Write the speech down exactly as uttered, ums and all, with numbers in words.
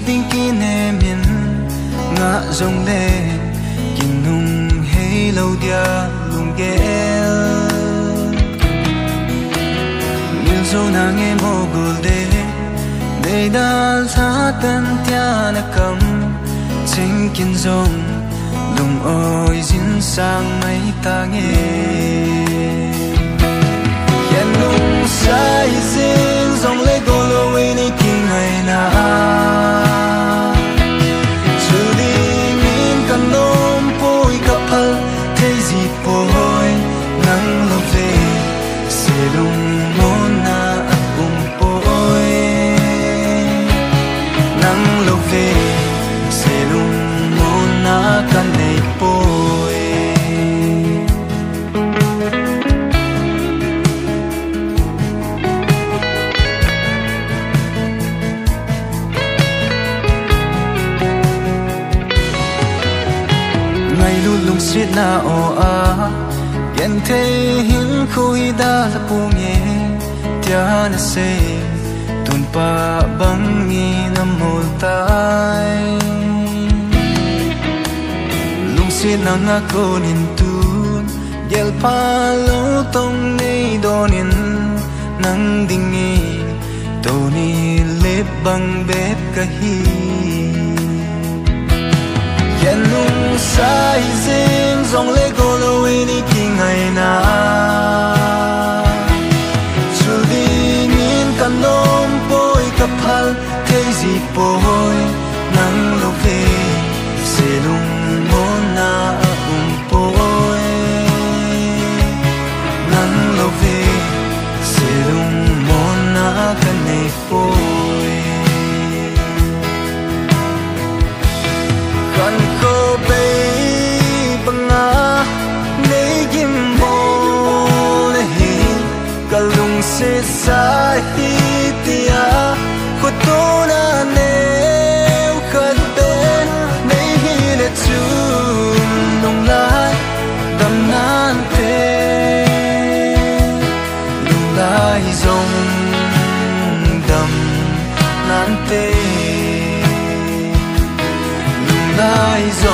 Ding kinem in ngah jongle kinung hei lou dia lunggel. Mil jou nange mo gol de, deidal satan tia na kam chingkin jong lungoi jin sang mai tange. Khen lungsai jing jongle gol lou e nei kingaina. Chul dingin ka nom poi, ka phal thei ji poi, nang lou ve se lungmonna a um poi. Nang lou ve se lungmonna ka nei poi. Ngailut lungsetna aw a, genthei hinkho hi dalha ponge tia na sei, tun pah bangin na mol tai. Lungsetna ngah konin tun, gelpha lou tong nei donin, nang dingin tuni lep bang bep ka hi. Khen lungsai jing jongle gol lou e nei kingaina. Chul dingin ka nom poi, ka phal thei ji poi, nang lou ve se lungmonna a um poi. Nang lou ve se lungmonna ka nei poi. Khankho bei banga nei gimbol na hi, ka lungset sa hi tia, khotona neo khat beh nei hile chun lunglai dam nante. Lunglai jong dam nante. Lunglai jong